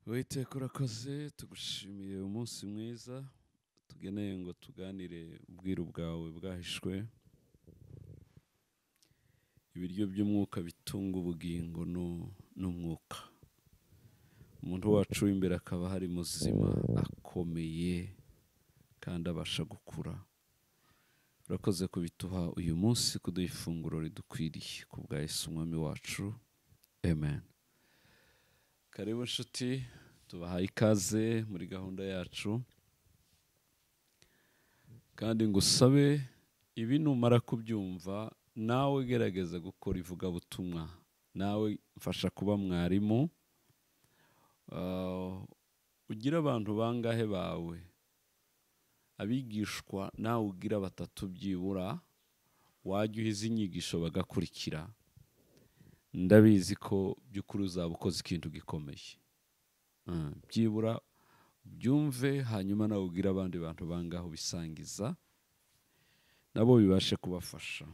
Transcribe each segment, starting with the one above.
Uwiteka urakoze, tugushimiye umunsi mwiza tugeneye ngo tuganire ubwiru bwawe bwahishwe, ibiryo by'umwuka bitunga ubugingo n'umwuka. Umuntu wacu w'imbere akaba hari muzima, akomeye kandi abasha gukura. Urakoze kubituha uyu munsi, kuduha ifunguro ridukwiriye ku bwa Yesu Umwami wacu, amen. Karibu nshuti, tubahaye ikaze muri gahunda yacu, kandi ngusabe ibi numara kubyumva nawe gerageza gukora ivugabutumwa, nawe mfasha kuba mwarimu. Ugira abantu bangahe bawe abigishwa, nawe ugira batatu byibura, wajya uhiza inyigisho bagakurikira. Ndabizi ko by'ukuri uzaba ukoze ikintu gikomeye. Byibura byumve, hanyuma nawe ugira abandi bantu bangaho bisangiza, nabo bibashe kubafasha.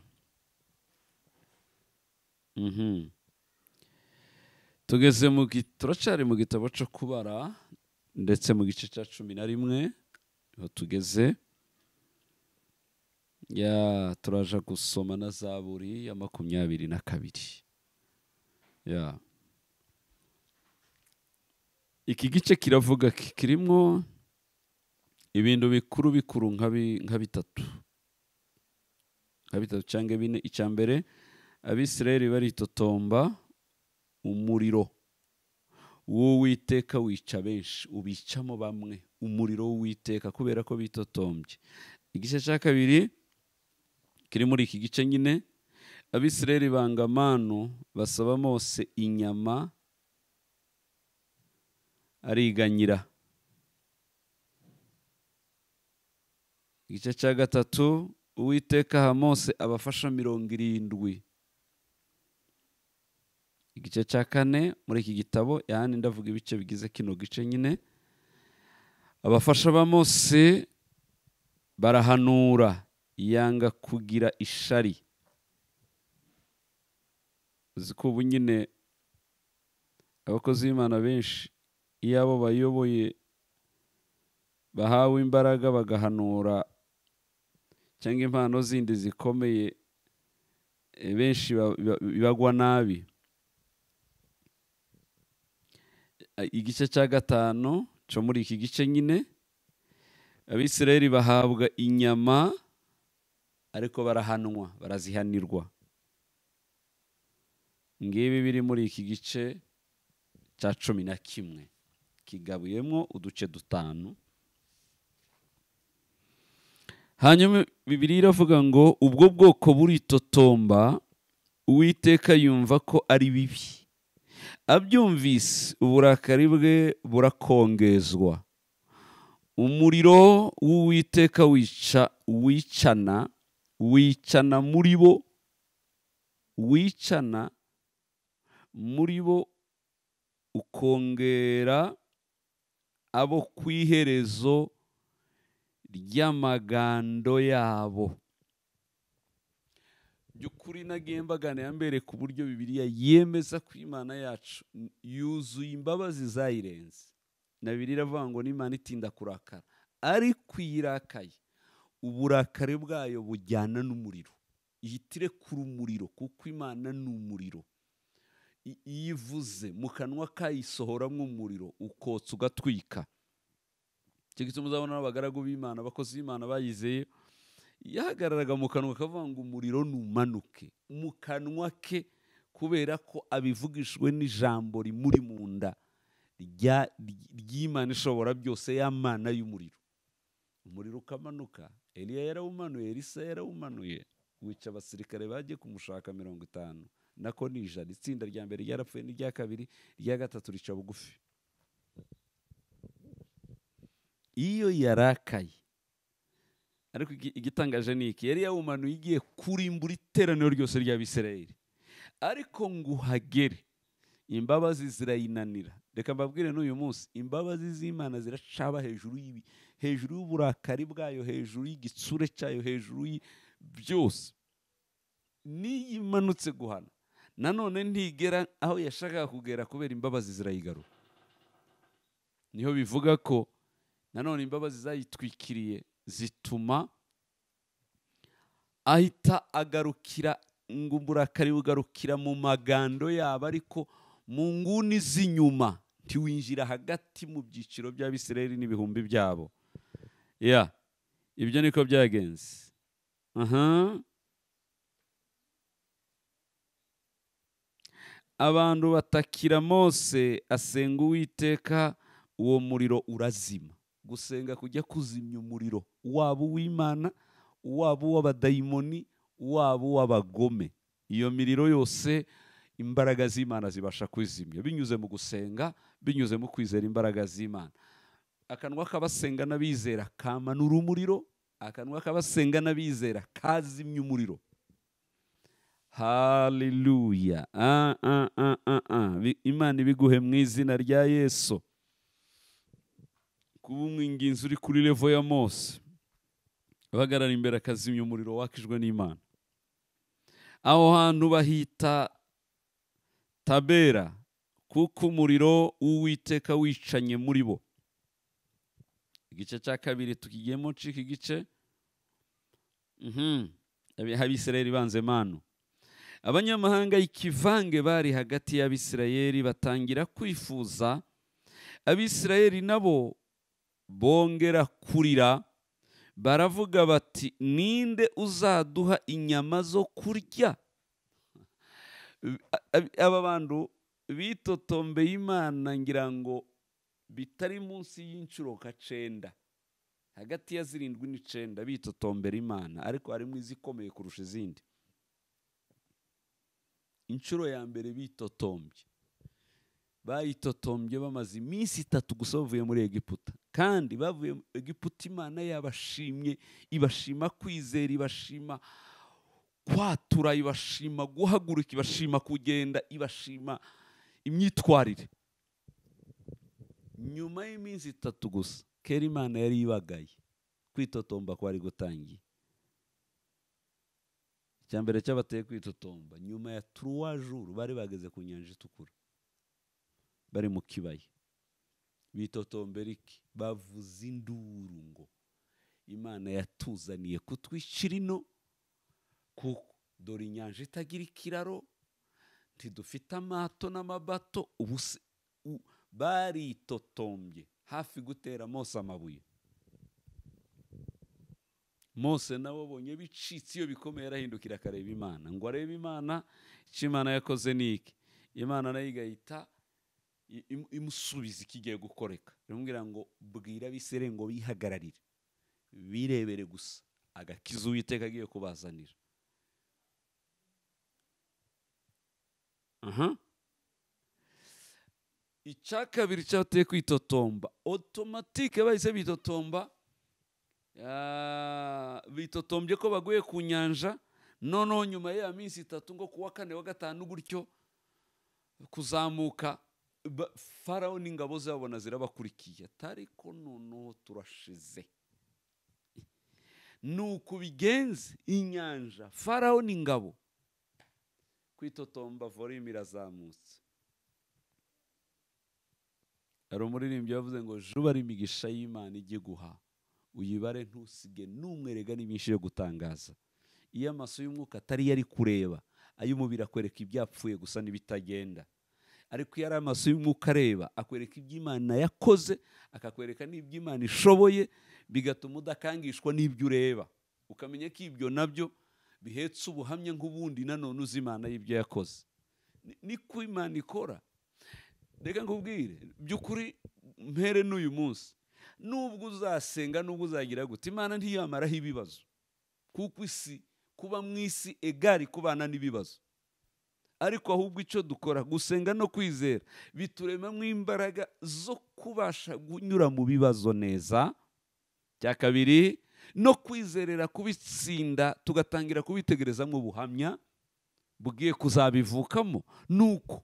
Tugeze mu turacari mu gitabo cyo kubara, ndetse mu gice cya 11 niho tugeze. Ya turaja gusoma na Zaburi ya 22. Ya iki gice kiravuga kirimo ibintu bikuru bikuru nka bitatu cyangwa bine. Icya mbere, Abisirayeli baritotomba umuriro w'Uwiteka wica benshi, ubicamo bamwe umuriro w'Uwiteka kubera ko bitotombye. Igice cya kabiri kiri muri iki gice nyine, Abisirayeli banga amanu, basaba Mose inyama ariganyira. Igice cya gatatu, Uwiteka aha Mose abafasha 70. Igice cya kane muri iki gitabo, yani ndavuga ibice bigize kino gice nyine, abafasha ba Mose barahanura yanga kugira ishari. Uzi ko ubu nyine abakozi b'Imana benshi iyo abo bayoboye bahawe imbaraga bagahanura cyangwa impano zindi zikomeye, benshi bibagwa nabi. Igice cya gatanu cyo muri iki gice nyine, Abisirayeli bahabwa inyama ariko barahanwa, barazihanirwa. Ngibi biri muri iki gice cya 11 kigabuyemo uduce dutanu. Hanyuma Bibiliya iravuga ngo ubwo bwoko buritotomba, Uwiteka yumva ko ari bibi. Abyumvise uburakari bwe burakongezwa. Umuriro w'Uwiteka wicana muri bo, wicana muri bo ukongera abo kwiherezo ry'amagando yabo. By'ukuri nagiye mbagana yambere ku buryo Bibiliya yemeza ko Imana yacu yuzuye imbabazi zayirenze. Na Bibiliya iravuga ngo n'Imana itinda kurakara, ariko iyirakaye uburakari bwayo bujyana n'umuriro, ihitire kuri umuriro, kuko Imana ni umuriro. Iyo ivuze mu kanwa kayisohoramo umuriro ukotsa ugatwika. Icyo gituma uzabona n'abagaragu b'Imana, abakozi b'Imana bayizeye, yahagararaga mu kanwa akavuga ngo umuriro numanuke mu kanwa ke, kubera ko abivugishwe n'ijambo rimuri mu nda ry'Imana ishobora byose, ya Mana y'umuriro. Umuriro ukamanuka. Eliya yarawumanuye, Elisa yarawumanuye, wica abasirikare bagiye kumushaka 50, nako ni 100. Itsinda rya mbere ryarapfuye, n'irya kabiri, irya gatatu rica bugufi. Iyo yarakaye. Ariko igitangaje ni iki, yari yawumanuye igiye kurimbura iteraniro ryose ry'Abisirayeli, ariko ngo uhagere imbabazi zirayinanira. Reka mbabwire n'uyu munsi, imbabazi z'Imana ziracaba hejuru y'ibi, hejuru y'uburakari bwayo, hejuru y'igitsure cyayo, hejuru byose. Niyo imanutse guhana nanone ntigera aho yashakaga kugera kubera imbabazi zirayigarura. Niho bivuga ko nanone imbabazi zayitwikiriye zituma ahita agarukira, ngo uburakari bugarukira mu magando yabo, ariko mu nguni z'inyuma ntiwinjira hagati mu byiciro by'Abisirayeli n'ibihumbi byabo. Ya, ibyo niko byagenze. Abantu batakira Mose asenga Uwiteka, uwo muriro urazima. Gusenga kujya kuzimya umuriro, waba uw'Imana, waba uw'abadayimoni, waba uw'abagome. Iyo miriro yose imbaraga z'Imana zibasha kwizimya binyuze mu gusenga, binyuze mu kwizera imbaraga z'Imana. Akanwa k'abasenga n'abizera kamanura umuriro, akanwa k'abasenga n'abizera kazimya umuriro. Haleluya. Imana ibiguhe mu izina rya Yesu. Kuba umwinginzi uri kuri level ya Mose, uhagarara imbere akazimya umuriro wakijwe n'Imana. Aho hantu bahita Tabera, kuko umuriro w'Uwiteka wicanye muri bo. Igice cya kabiri tukigiyemo, cika igice. Abisirayeli banze manu. Abanyamahanga ikivange bari hagati y'Abisirayeli batangira kwifuza. Abisirayeli nabo bongera kurira, baravuga bati ninde uzaduha inyama zo kurya? Aba bantu bitotombeye Imana ngira ngo bitari munsi y'inshuro ka 9, hagati ya 7 n'9 bitotombera Imana, ariko harimo izikomeye kurusha izindi. Inshuro ya mbere bitotombye, bayitotombye bamaze iminsi 3 gusa bavuye muri Egiputa. Kandi bavuye muri Egiputa Imana yabashimye, ibashima kwizera, ibashima kwatura, ibashima guhaguruka, ibashima kugenda, ibashima imyitwarire. Nyuma y'iminsi 3 gusa kera Imana yari ibagaye, kwitotomba kwari gutangiye. Icyambere cyabateye kwitotomba, nyuma ya 3 jours bari bageze ku nyanja itukura, bari mu kibaya. Bitotombera iki? Bavuza induru ngo Imana yatuzaniye kutwicira ino, kuko dore inyanja itagira ikiraro, ntidufite amato n'amabato. Ubu baritotombye hafi gutera Mose amabuye. Mose nawe abonye bicitse iyo bikomeye, arahindukira akareba Imana, ngo arebe Imana icyo Imana yakoze ni iki. Imana nayo igahita imusubiza ikigiye gukoreka, iramubwira ngo bwira Abisirayeli ngo bihagararire, birebere gusa agakiza Uwiteka agiye kubazanira. Icya kabiri cyateye kwitotomba, automatique bahise bitotomba. Bitotombye ko baguye ku nyanja. Noneho nyuma ya minsi 3 ngo kuwa 4 wa 5 gutyo kuzamuka, Farawo n'ingabo zabona zirabakurikiye, ariko noneho turashize. Nuko bigenze inyanja, Farawo n'ingabo, kwitotomba volume irazamutse. Hari umuririmbyi yavuze ngo juba ari imigisha y'Imana ijye guha, uyibare ntusige n'umwerega n'imyinshi yo gutangaza. Iyo amaso y'umwuka atari yari kureba, ay'umubiri akwereka ibyapfuye gusa n'ibitagenda. Ariko iyo ari amaso y'umwuka areba, akwereka iby'Imana yakoze, akakwereka n'iby'Imana ishoboye, bigatuma udakangishwa n'ibyo ureba, ukamenya ko ibyo nabyo bihetse ubuhamya nk'ubundi nanone uzi Imana y'ibyo yakoze. Niko Imana ikora. Reka nkubwire by'ukuri, mpere n'uyu munsi, nubwo uzasenga nubwo uzagira gute, Imana ntiyamaraho ibibazo, kuko isi, kuba mu isi egari kubana n'ibibazo. Ariko ahubwo icyo dukora, gusenga no kwizera, bituremamo imbaraga zo kubasha kunyura mu bibazo neza. Cya kabiri, no kwizerera kubitsinda, tugatangira kubitegerezamo ubuhamya bugiye kuzabivukamo. Nuko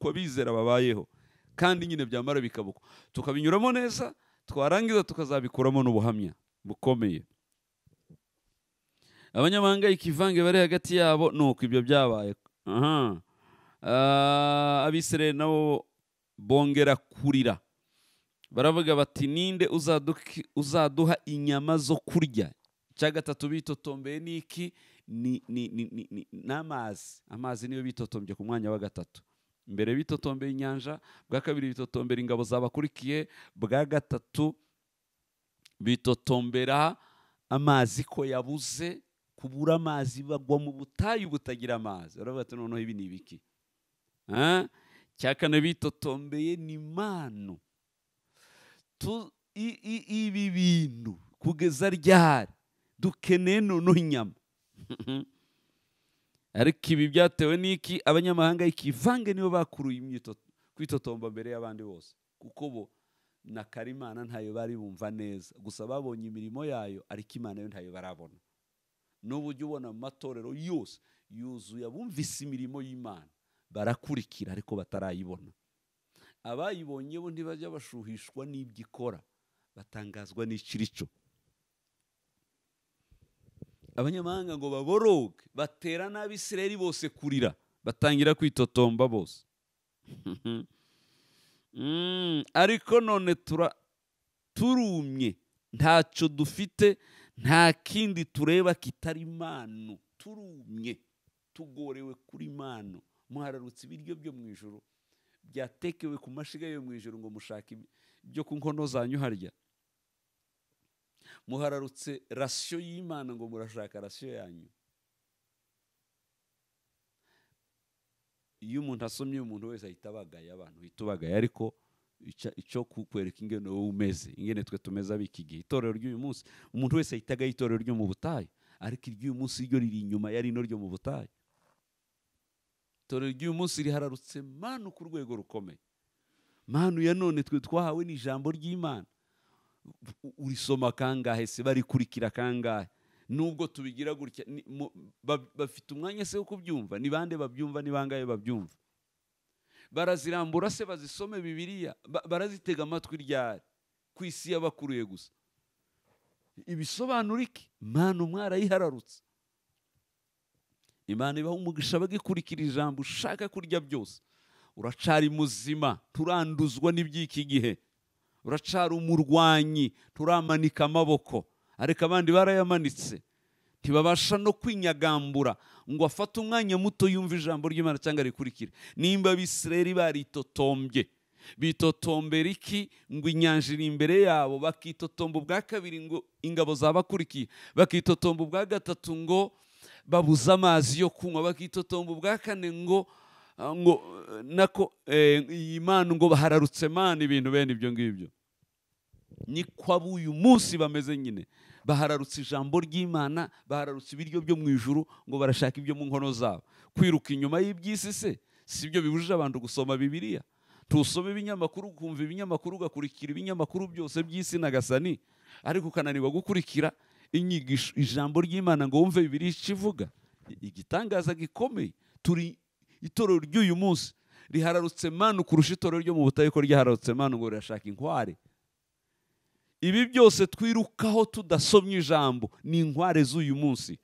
abizera babayeho, kandi nyine byamara bikabuko, tukabinyuramo neza, twarangiza tukazabikuramo n'ubuhamya bukomeye. Abanyamahanga ikivange bari hagati yabo, nuko ibyo byabaye. Abisirayeli nabo bongera kurira, Baravuga bati ninde uzaduha inyama zo kurya? Icya gatatu bitotombeye niki? Ni n'amazi. Amazi niyo bitotombye ku mwanya wa gatatu. Mbere bitotombeye inyanja, bwa kabiri bitotombera ingabo zabakurikiye, bwa gatatu bitotombera amazi ko yabuze, kubura amazi bagwa mu butayu butagira amazi. Baravuga ati noneho ibi ni ibiki? Cya kane bitotombeye ni manu. Ibi bintu kugeza ryari dukeneye noneho inyama. Ariko ibi byatewe n'iki? Abanyamahanga ikivange nibo bakuruye kwitotomba mbere y'abandi bose, kuko bo na Karimana ntayo bari bumva neza, gusa babonye imirimo yayo, ariko Imana yo ntayo barabona. N'ubu ujya ubona mu matorero yose yuzuye abumvise imirimo y'Imana barakurikira, ariko batarayibona. Abayibonye bo ntibajya bashuhishwa n'ibyo ikora, batangazwa n'ikirico. Abanyamahanga ngo baboroge, batera n'Abisirayeli bose kurira, batangira kwitotomba bose. Ariko none turumye, ntacyo dufite, nta kindi tureba kitari manu. Turumye, tugorewe kuri manu. Muhararutse ibiryo byo mu ijuru byatekewe ku mashiga yo mu ijuru ngo mushake ibyo ku nkono zanyu harya. Muhararutse rasiyo y'Imana ngo murashaka rasiyo yanyu. Iyo umuntu asomye, umuntu wese ahita abagaya, abantu uhita ubagaya, ariko icyo kukwereka ingene wowe umeze, ingene twe tumeze ab'iki gihe. Itorero ry'uyu munsi, umuntu wese ahita agaya itorero ryo mu butayu, ariko iry'uyu munsi ryo riri inyuma ya rino ryo mu butayu. Itorero ry'uyu munsi rihararutse manu ku rwego rukomeye. Manu ya none twe twahawe n'ijambo ry'Imana. Urisoma kangahe se? Barikurikira kangahe? Nubwo tubigira gutya, bafite umwanya se wo kubyumva? Ni bande babyumva? Ni bangahe babyumva? Barazirambura se bazisome Bibiliya? Barazitega amatwi ryari? Ku isi yabakuruye gusa. Ibisobanura iki? Manu mwarayihararutse. Imana ibaha umugisha bagikurikira ijambo, ushaka kurya byose. Uracari muzima, turanduzwa n'iby'iki gihe. Uracari umurwanyi, turamanika amaboko, ariko abandi barayamanitse. Ntibabasha no kwinyagambura ngo afate umwanya muto yumve ijambo ry'Imana cyangwa rikurikire. Nimba Abisirayeli baritotombye, bitotombera iki? Ngo inyanja iri imbere yabo, bakitotomba ubwa kabiri ngo ingabo zabakurikiye, bakitotomba ubwa gatatu ngo babuze amazi yo kunywa, bakitotomba ubwa kane ngo nako iyi Mana ngo bahararutse mana, ibintu bene ibyo ngibyo. Niko ab'uyu munsi bameze nyine, bahararutse ijambo ry'Imana, bahararutse ibiryo byo mu ijuru ngo barashaka ibyo mu nkono zabo. Kwiruka inyuma y'iby'isi se si byo bibujije abantu gusoma Bibiliya? Tusome ibinyamakuru, ukumva ibinyamakuru, ugakurikira ibinyamakuru byose by'isi nagasani, ariko ukananirwa gukurikira inyigisho ijambo ry'Imana ngo wumve Bibiliya icyo ivuga. Igitangaza gikomeye, turi itorero ry'uyu munsi rihararutse manu kurusha itorero ryo mu butayu, ko ryahararutse manu ngo rirashaka inkware. Ibi byose twirukaho tudasomye ijambo ni inkware z'uyu munsi.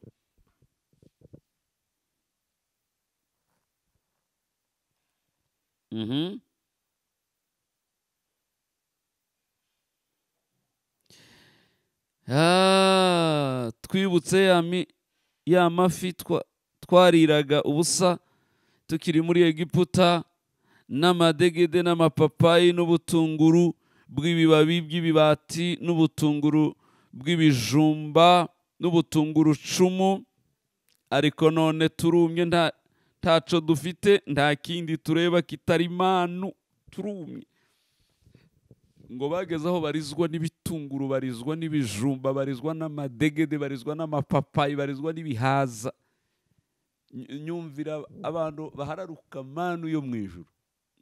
Twibutse ya mafi twariraga ubusa tukiri muri Egiputa, n'amadegede n'amapapayi n'ubutunguru bw'ibibabi by'ibibati n'ubutunguru bw'ibijumba n'ubutungurucumu. Ariko none turumye, ntaco dufite, nta kindi tureba kitari manu. Turumye. Ngo bageze aho barizwa n'ibitunguru, barizwa n'ibijumba, barizwa n'amadegede, barizwa n'amapapayi, barizwa n'ibihaza. Nyumvira abantu bahararuka manu yo mu ijuru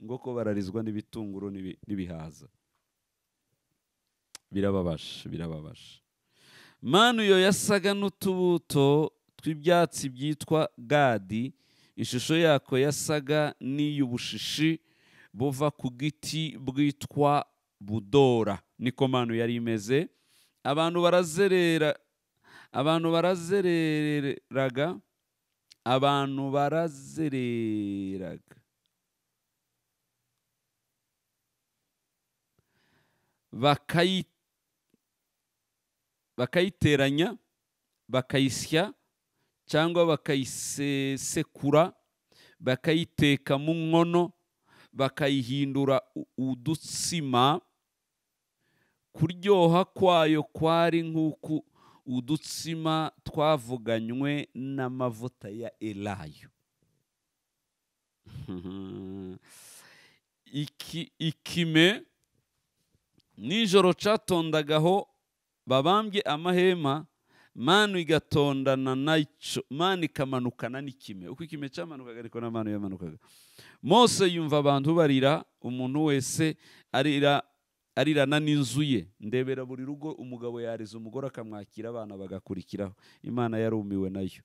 ngo ko bararizwa n'ibitunguru n'ibihaza. Birababaje, birababaje. Manu yo yasaga n'utubuto tw'ibyatsi byitwa gadi, ishusho yako yasaga n'iy'ubushishi buva ku giti bwitwa budora. Niko manu yari imeze. Abantu barazerera, abantu barazereraga, abantu barazereraga. Bakayiteranya, bakayisya cyangwa bakayisekura, bakayiteka mu nkono, bakayihindura udutsima. Kuryoha kwayo kwari nk'uku udutsima twavuganywe n'amavuta ya elayo. Ikime nijoro catondagaho babambye amahema, manu igatondana nacyo, manu ikamanukana n'ikime. Uko ikime cyamanukaga ariko na manu yamanukaga. Mose yumva abantu barira, umuntu wese arira arirana n'inzu ye. Ndebera buri rugo umugabo yariza umugore akamwakira, abana bagakurikiraho. Imana yarumiwe nayo.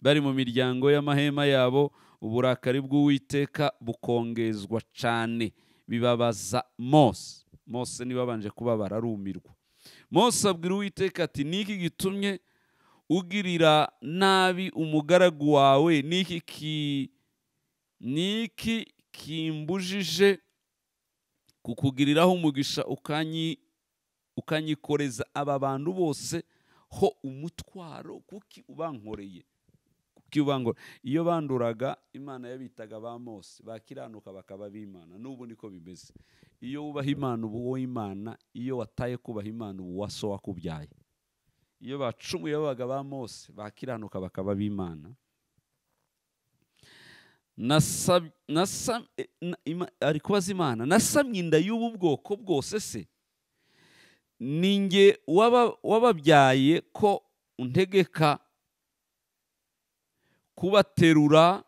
Bari mu miryango y'amahema yabo, uburakari bw'Uwiteka bukongezwa cyane, bibabaza Mose. Mose niwe wabanje kubabara, arumirwa. Mose abwira Uwiteka ati: niki gitumye ugirira nabi umugaragu wawe? Niki kimbujije kukugiriraho umugisha ukanyikoreza aba bantu bose ho umutwaro? Kuki ubankoreye? Iyo banduraga Imana yabitaga ba Mose, bakiranuka bakaba b'Imana. N'ubu niko bimeze. Iyo wubaha Imana ubu wowe Imana, iyo wataye kubaha Imana ubu waso wakubyaye. Iyo bacumuye babaga ba Mose, bakiranuka bakaba b'Imana. Ari kubaza Imana, nasamye inda y'ubu bwoko bwose se? Ninjye wababyaye ko untegeka kubaterura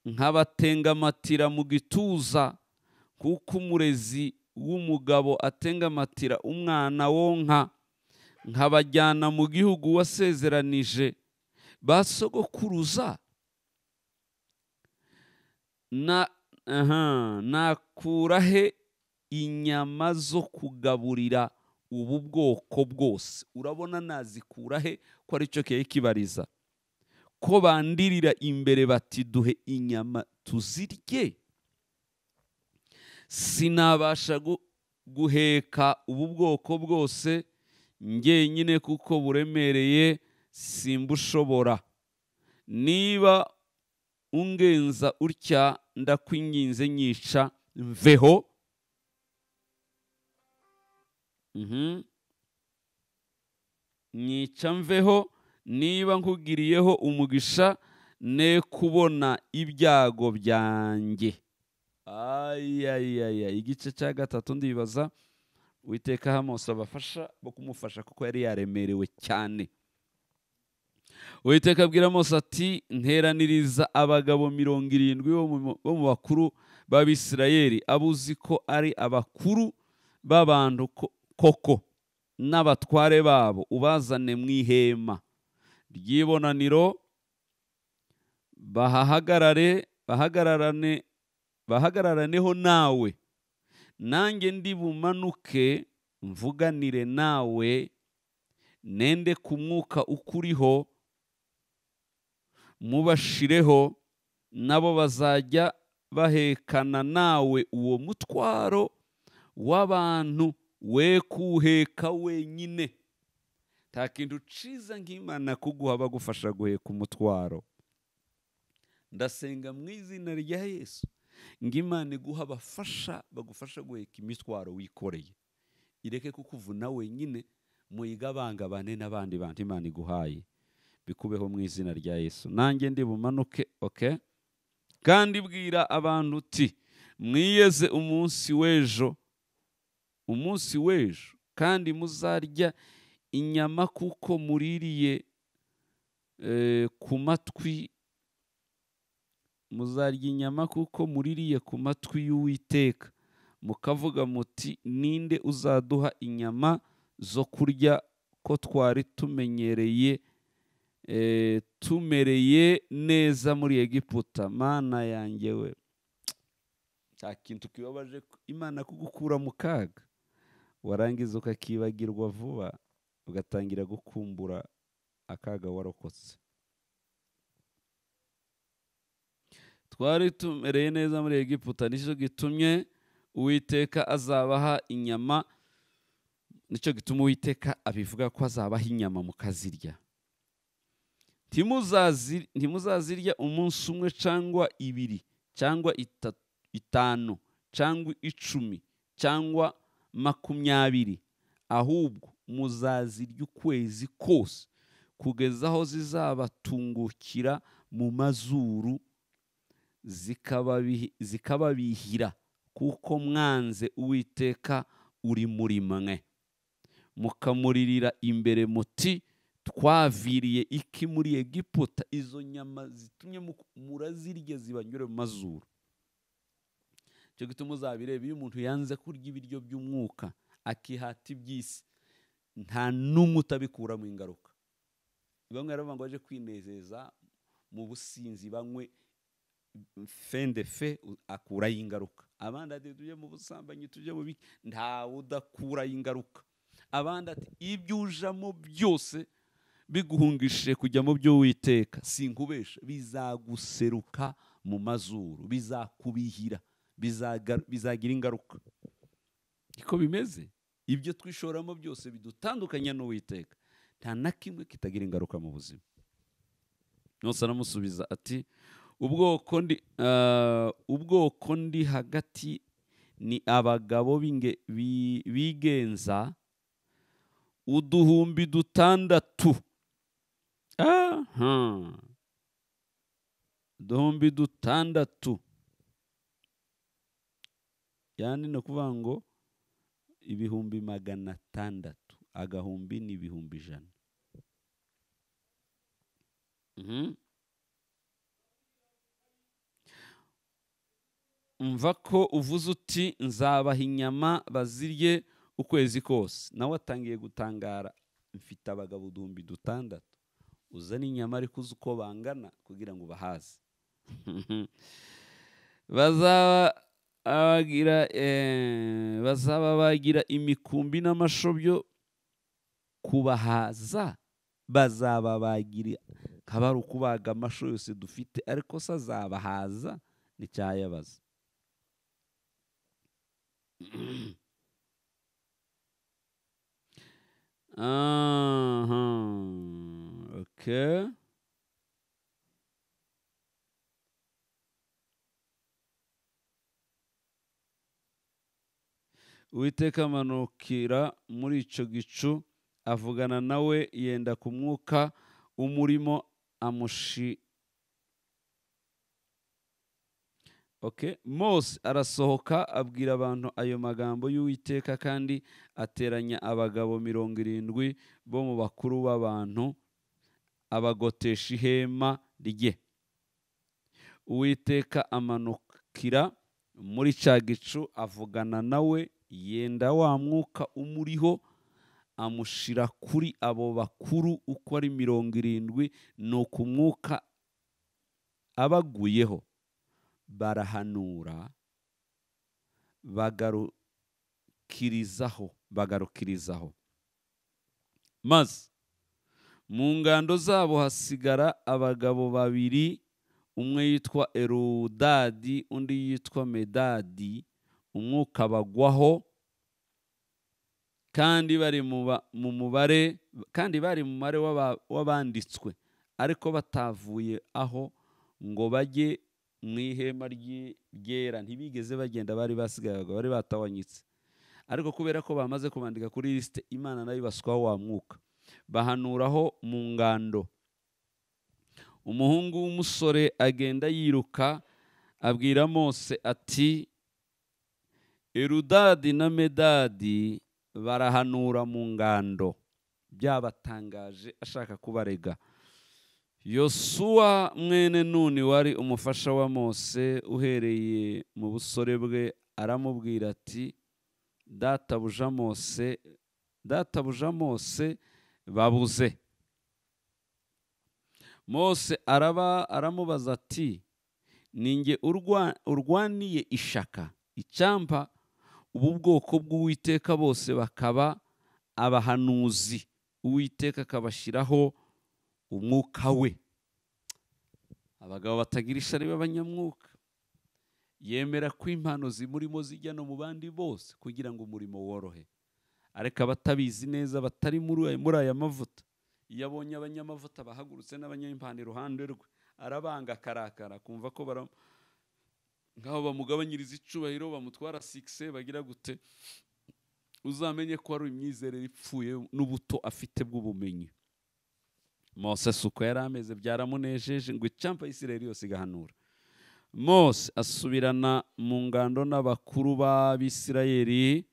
nkabatengamatira mu gituza, kuko umurezi w'umugabo atengamatira umwana wonka, nkabajyana mu gihugu wasezeranije ba sogokuruza? Nakura he inyama zo kugaburira ubu bwoko bwose? Urabona nazikura he ko aricyo kiye kibariza? Ko bandirira imbere bati: duhe inyama tuzirye. Sinabasha guheka ubu bwoko bwose njyenyine, kuko buremereye, simbushobora. Niba ungenza utya, ndakwinginze nyica mveho. Nyica mveho. Niba nkugiriyeho umugisha, ne kubona ibyago byanjye. Ayayaya. Igice cya gatatu ndibaza Uwiteka Mose abafasha bo kumufasha, kuko yari yaremerewe cyane. Uwiteka abwira Mose ati: nteraniriza abagabo 70 bo mu bakuru b'Abisirayeli, abuzi ko ari abakuru b'abantu koko, n'abatware babo, ubazane mu ihema ry'ibonaniro, bahagararaneho nawe. Nanjye ndi bumanuke mvuganire nawe, nende ku mwuka ukuriho mubashireho, nabo bazajya bahekana nawe uwo mutwaro w'abantu, we kuheka wenyine. Nta kintu ciza nk'Imana kuguha bagufasha guheka umutwaro. Ndasenga mu izina rya Yesu ngo Imana iguha abafasha bagufasha guheka imitwaro wikoreye, ireke kukuvuna wenyine, muyigabangabane n'abandi bantu Imana iguhaye. Bikubeho mu izina rya Yesu. Nanjye ndi bumanuke, okay? Kandi bwira abantu uti: mwiyeze umunsi w'ejo, umunsi w'ejo, kandi muzarya inyama kuko muririye ku matwi, muzarya inyama kuko muririye ku matwi y'Uwiteka, mukavuga muti: ninde uzaduha inyama zo kurya ko twari tumenyereye tumereye neza muri Egiputa? Mana yanjye we, nta kintu kibabaje Imana kugukura mu kaga, warangiza ukakibagirwa vuba, ugatangira gukumbura akaga warokotse. Twari tumereye neza muri Egiputa, nicyo gitumye Uwiteka azabaha inyama, nicyo gituma Uwiteka abivuga ko azabaha inyama mukazirya. Ntimuzazirya umunsi umwe cyangwa ibiri cyangwa 5 cyangwa 10 cyangwa 20, ahubwo muzazirya ukwezi kose kugeza aho zizabatungukira mu mazuru zikababihira, kuko mwanze Uwiteka uri muri mwe, mukamuririra imbere muti twaviriye iki muri Egiputa. Izo nyama zitumye murazirya zibanyure mu mazuru. Cyo gituma uzabireba, iyo umuntu yanze kurya ibiryo by'umwuka akihata iby'isi, nta n'umwe utabikuramo ingaruka. Bamwe baravuga ngo baje kwinezeza mu businzi banywe fende fe, akurayo ingaruka. Abandi ati tujye mu busambanyi, tujye mu biki, ntawe udakurayo ingaruka. Abandi ati ibyo ujamo byose biguhungishije kujya mu byo Uwiteka, sinkubesha, bizaguseruka mu mazuru, bizakubihira, bizagira ingaruka. Niko bimeze. Ibyo twishoramo byose bidutandukanya n'Uwiteka, nta na kimwe kitagira ingaruka mu buzima. Mose aramusubiza ati ubwoko ndi hagati ni abagabo bigenza 6,000. Aha, 6,000, yani no kuvuga ngo 600,000, agahumbi ni 100,000. Umva ko uvuze uti nzabaha inyama bazirye ukwezi kose. Nawe atangiye gutangara, mfite abagabo 6,000, uzana inyama ariko uzi uko bangana kugira ngo bahaze. Bazaba bagira imikumbi n'amashobyo kubahaza, bazaba bagira kabari ukubaga amasho yose dufite, ariko se azabahaza? Nicyayabaza. Okay. Uwiteka amanukira muri icyo gicu avugana nawe, yenda ku mwuka umurimo amushi. Okay. Mose arasohoka abwira abantu ayo magambo y'Uwiteka, kandi ateranya abagabo 70 bo mu bakuru b'abantu, abagotesha ihema rye. Uwiteka amanukira muri cya gicu avugana nawe, yenda wa mwuka umuriho amushira kuri abo bakuru uko ari 70, nuko umwuka abaguyeho barahanura bagarukirizaho. Maze mu ngando zabo hasigara abagabo babiri, umwe yitwa Erudadi undi yitwa Medadi, umwuka bagwaho, kandi bari mu mubare, kandi bari mu mubare w'abanditswe, ariko batavuye aho ngo bajye mu ihema ryera, ntibigeze bagenda, bari basigaye, bari batawanyitse. Ariko kubera ko bamaze kubandika kuri liste, Imana nayo ibaswaho wa mwuka, bahanuraho mu ngando. Umuhungu w'umusore agenda yiruka abwira Mose ati Erudadi na Medadi barahanura mu ngando. Byabatangaje, ashaka kubarega. Yosuwa mwene Nuni wari umufasha wa Mose uhereye mu busore bwe, aramubwira ati databuja Mose babuze. Mose aramubaza ati ninjye urwaniye ishaka, icyampa ubu bwoko bw'Uwiteka bose bakaba abahanuzi, Uwiteka akabashyiraho umwuka we. Abagabo batagira ishari b'abanyamwuka. Yemera ko impano zimurimo zijya no mu bandi bose kugira ngo umurimo worohe. Ariko abatabizi neza batari muri aya mavuta, iyo abonye abanyamavuta bahagurutse n'abanyampano iruhande rwe, arabanga akarakara, kumva ko nkaho bamugabanyiriza icubahiro, bamutwara 6 bagira gute. Uzamenye ko ari imyizerere ipfuye n'ubuto afite bw'ubumenyi. Mose uko yari ameze byaramunejeje, ngo icyampa Isirayeli yose igahanura. Mose asubirana mu ngando n'abakuru b'Abisirayeli.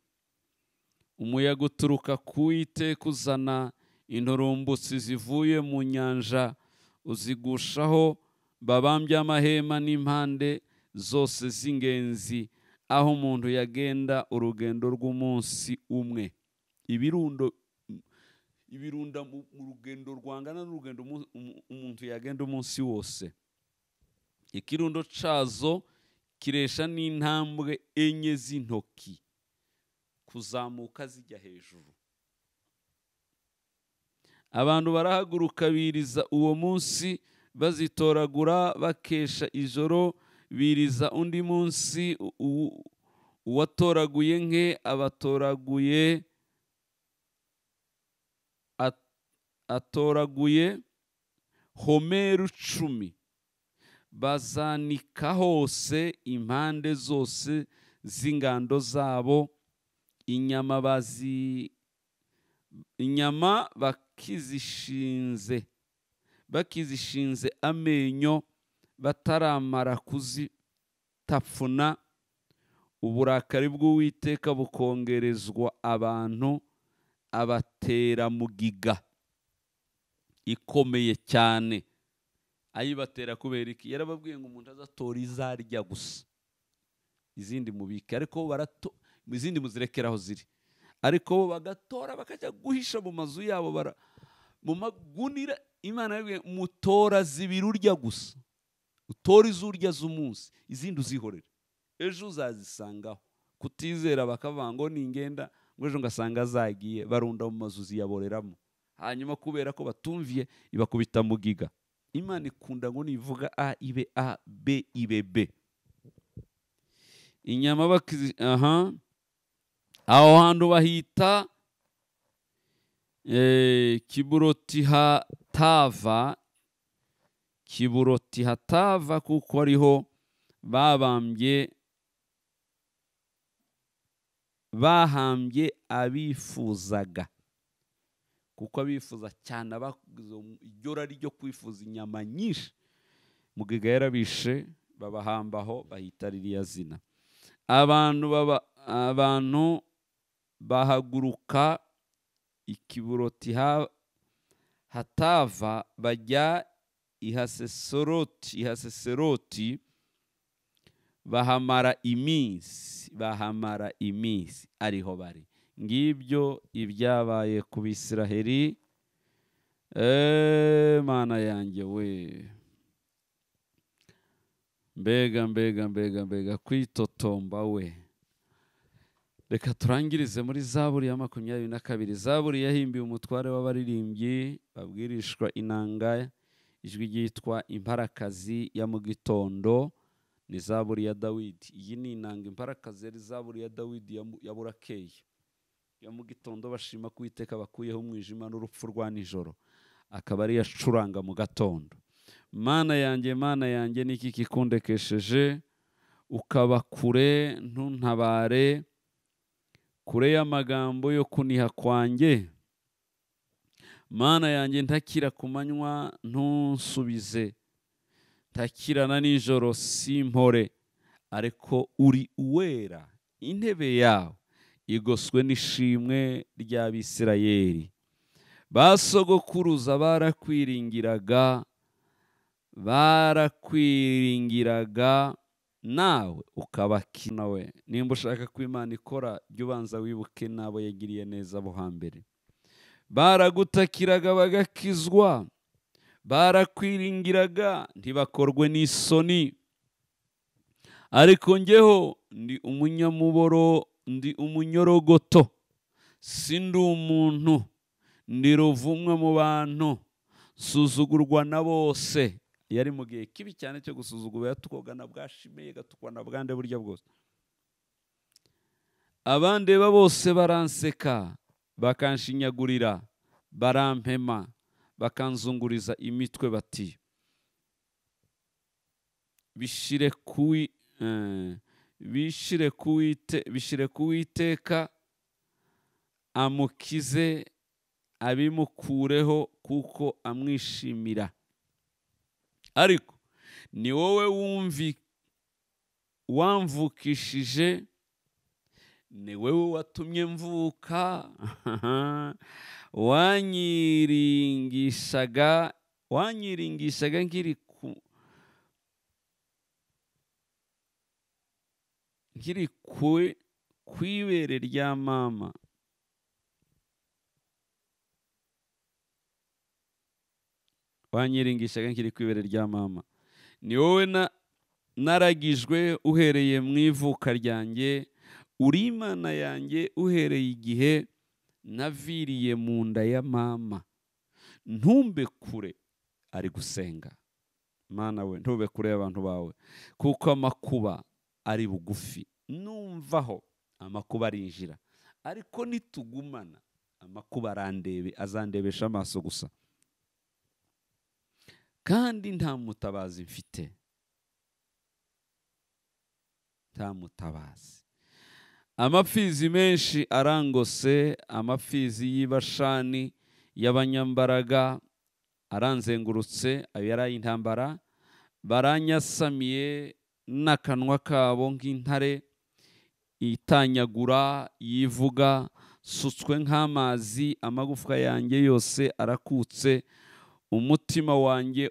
Umuyaga uturuka ku Uwiteka uzana inturumbutsi zivuye mu nyanja, uzigushaho babambye amahema n'impande zose z'ingenzi, aho umuntu yagenda urugendo rw'umunsi umwe. Ibirunda mu rugendo rwangana n'urugendo umuntu yagenda umunsi wose. Ikirundo cazo kiresha n'intambwe 4 z'intoki kuzamuka zijya hejuru. Abantu barahaguruka biriza uwo munsi, bazitoragura bakesha ijoro, biriza undi munsi. Uwatoraguye nke abatoraguye atoraguye homeru 10, bazanika hose impande zose z'ingando zabo. Inyama bakizishinze amenyo, bataramara kuzitapfuna. Uburakari bw'Uwiteka bukongerezwa abantu, abatera mugiga ikomeye cyane. Ayibatera kubera iki? Yarababwiye ngo umuntu azatora izarya gusa, izindi mubike, ariko barato izindi muzirekeraho ziri. Ariko bo bagatora bakajya guhisha mu mazu yabo, mu magunira. Imana yabwiye mutora zibirurya gusa, utora izurya z'umunsi, izindi uzihorere, ejo uzazisangaho. Kutizera bakavuga ngo ningenda ngo ejo ngasanga zagiye, barunda mu mazu ziyaboreramo. Hanyuma kubera ko batumviye ibakubita mugiga. Imana ikunda ngo nivuga A ibe A, B ibe B. Inyama bakizi aho hantu bahita Kiburoti Hatava, kuko ariho bahambye abifuzaga, kuko abifuza cyane iryo ryo kwifuza inyama nyinshi. Mugiga yarabishe babahambaho, bahita ririya zina. Abantu bahaguruka Ikiburoti Hatava bajya i Haseseroti, bahamara iminsi ariho bari. Ngibyo ibyabaye ku Bisiraheli. Mana yanjye we, mbega mbega mbega mbega kwitotomba we. Reka turangirize muri Zaburi ya 22. Zaburi yahimbiwe umutware w'abaririmbyi babwirishwa inanga, ijwi ryitwa imparakazi ya mu gitondo. Ni Zaburi ya Dawidi. Iyi ni inanga imparakazi yari Zaburi ya Dawidi ya burakeye ya mu gitondo, bashima ku Uwiteka bakuyeho umwijima n'urupfu rwa nijoro, akaba ari yacuranga mu gatondo. Mana yanjye, Mana yanjye, niki kikundekesheje ukaba kure ntuntabare, kure y'amagambo yo kuniha kwanjye? Mana yanjye, ntakira ku manywa ntunsubize, ntakirana nijoro simpore. Ariko uri uwera, intebe yawe igoswe n'ishimwe ry'Abisirayeli. Basogokuruza barakwiringiraga, nawe ukabakina we. Nimba ushaka ko Imana ikora, jya ubanza wibuke n'abo yagiriye neza bo hambere. Baragutakiraga bagakizwa, barakwiringiraga ntibakorwe n'isoni. Ariko njyeho ndi umunyamuboro, ndi umunyorogoto, sindi umuntu, ndi ruvumwe mu bantu, nsuzugurwa na bose. Yari mu gihe kibi cyane cyo gusuzugura, yatukwaga na bwa Shimeye, gatukwa na bwande burya bwose. Abandeba bose baranseka, bakanshinyagurira, barampema, bakanzunguriza imitwe bati bishire kuwiteka amukize abimukureho kuko amwishimira. Ariko ni wowe wamvukishije, ni wowe watumye mvuka, wanyiringishaga nkiri ku ibere rya mama. Wanyiringishaga nkiri ku ibere rya mama. Ni wowe naragijwe uhereye mu ivuka ryanjye, uri Imana yanjye uhereye igihe naviriye mu nda ya mama. Ntumbe kure, ari gusenga. Mana we, ntube kure y'abantu bawe, kuko amakuba ari bugufi. Numvaho amakuba arinjira, ariko nitugumana amakuba arandebe, azandebesha amaso gusa, kandi nta mutabazi mfite, nta mutabazi. Amapfizi menshi arangose, amapfizi y'ibashani y'abanyambaraga aranzengurutse, ayo yari intambara. Baranyasamiye n'akanwa kabo nk'intare itanyagura yivuga, sutswe nk'amazi, amagufwa yanjye yose arakutse, umutima wanjye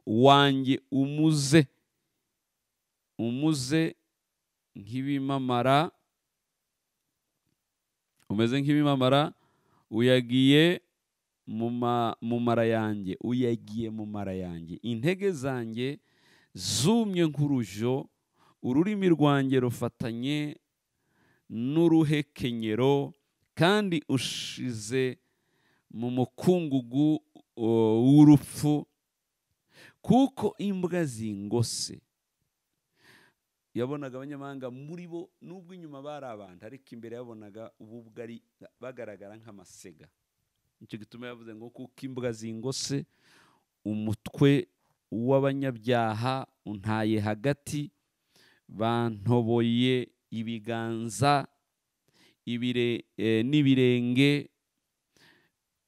wanjye umuze nk'ibimamara, umeze nk'ibimamara, uyagiye mu mara yanjye, uyagiye mu mara yanjye. Intege zanjye zumye nk'urujo, ururimi rwanjye rufatanye n'uruhekenyero, kandi ushize mu mukungugu w'urupfu, kuko imbwa zingose. Yabonaga abanyamahanga muri bo, nubwo inyuma bari abantu, ariko imbere yabonaga ububwa ari bagaragara nk'amasega. Nicyo gituma yavuze ngo kuko imbwa zingose, umutwe w'abanyabyaha untaye hagati, bantoboye ibiganza n'ibirenge,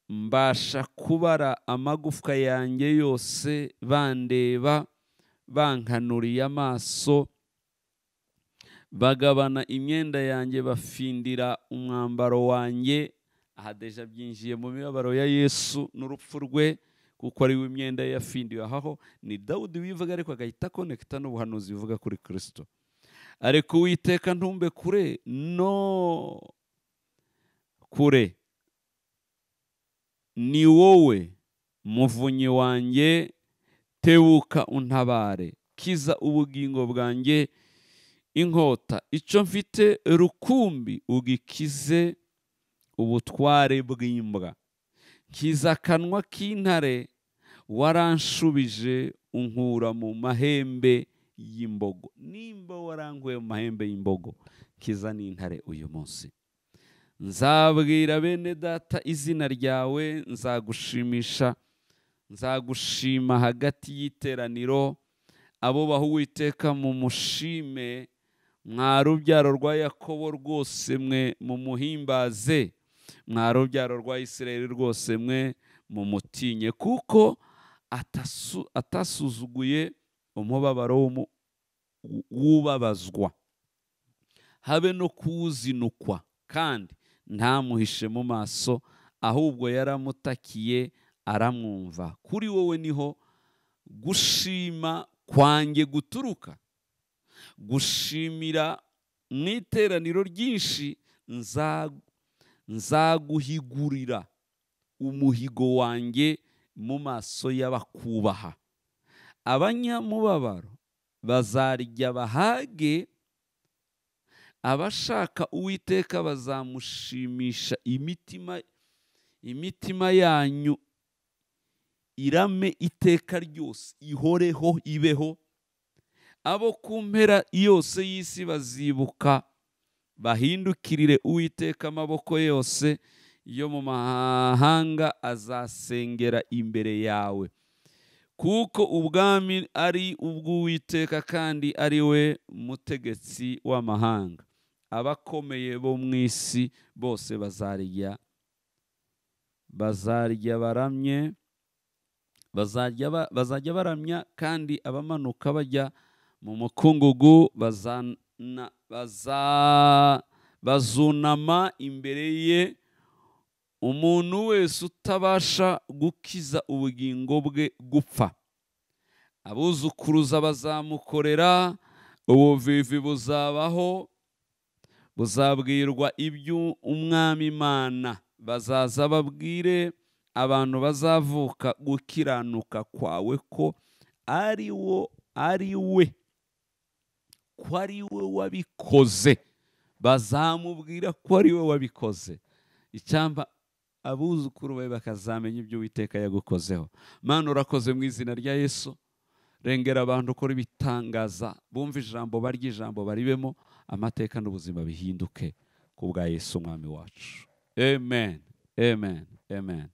mbasha kubara amagufwa yanjye yose, bandeba bankanuriye amaso, bagabana imyenda yanjye, bafindira umwambaro wanjye. Aha deja byinjiye mu mibabaro ya Yesu n'urupfu rwe, kuko ari we imyenda ye yafindiwe. Aho ni Dawudi wivuga, ariko agahita konekita n'ubuhanuzi bivuga kuri Kristo. Ariko Uwiteka ntumbe kure, no kure, ni wowe muvunyi wanjye, tebuka untabare, kiza ubugingo bwanjye inkota, icyo mfite rukumbi ugikize ubutware bw'imbwa. Nkiza akanwa k'intare, waranshubije unkura mu mahembe y'imbogo. Nimba warankuye mu mahembe y'imbogo, kiza n'intare uyu munsi. Nzabwira bene data izina ryawe, nzagushimisha, nzagushima hagati y'iteraniro. Abo baha Uwiteka mumushime, mwa rubyaro rwa Yakobo rwose mwe mumuhimbaze, mwa rubyaro rwa Isirayeli rwose mwe mumutinye, kuko atasuzuguye umubabaro w'ubabazwa, habe no kuwuzinukwa, kandi ntamuhishe mu maso, ahubwo yaramutakiye aramwumva. Kuri wowe niho gushima kwanjye guturuka, gushimira mu iteraniro ryinshi, nzaguhigurira umuhigo wanjye mu maso y'abakubaha. Abanyamubabaro bazarya bahage, abashaka Uwiteka bazamushimisha. Imitima yanyu Irame iteka ryose, ihoreho, ibeho. Abo ku mpera yose y'isi bazibuka, bahindukirire Uwiteka. Amaboko yose yo mu mahanga azasengera imbere yawe, kuko ubwami ari ubw'Uwiteka kandi ari we mutegetsi w'amahanga. Abakomeye bo mu isi bose bazarya baramye, bazajya baramya, kandi abamanuka bajya mu mukungugu bazunama imbere ye. Umuntu wese utabasha gukiza ubugingo bwe gupfa, abuzukuruza bazamukorera. Ubuvivi buzabaho, buzabwirwa iby'Umwami Imana. Bazaza babwire abantu bazavuka gukiranuka kwawe, ko ari we wabikoze. Bazamubwira ko ari we wabikoze. Icyamba abuzukuru bawe bakazamenya ibyo Uwiteka yagukozeho. Mana, urakoze mu izina rya Yesu. Rengera abantu, ukora ibitangaza, bumva ijambo, barya ijambo, baribemo, amateka n'ubuzima bihinduke ku bwa Yesu Umwami wacu. Amen, amen, amen.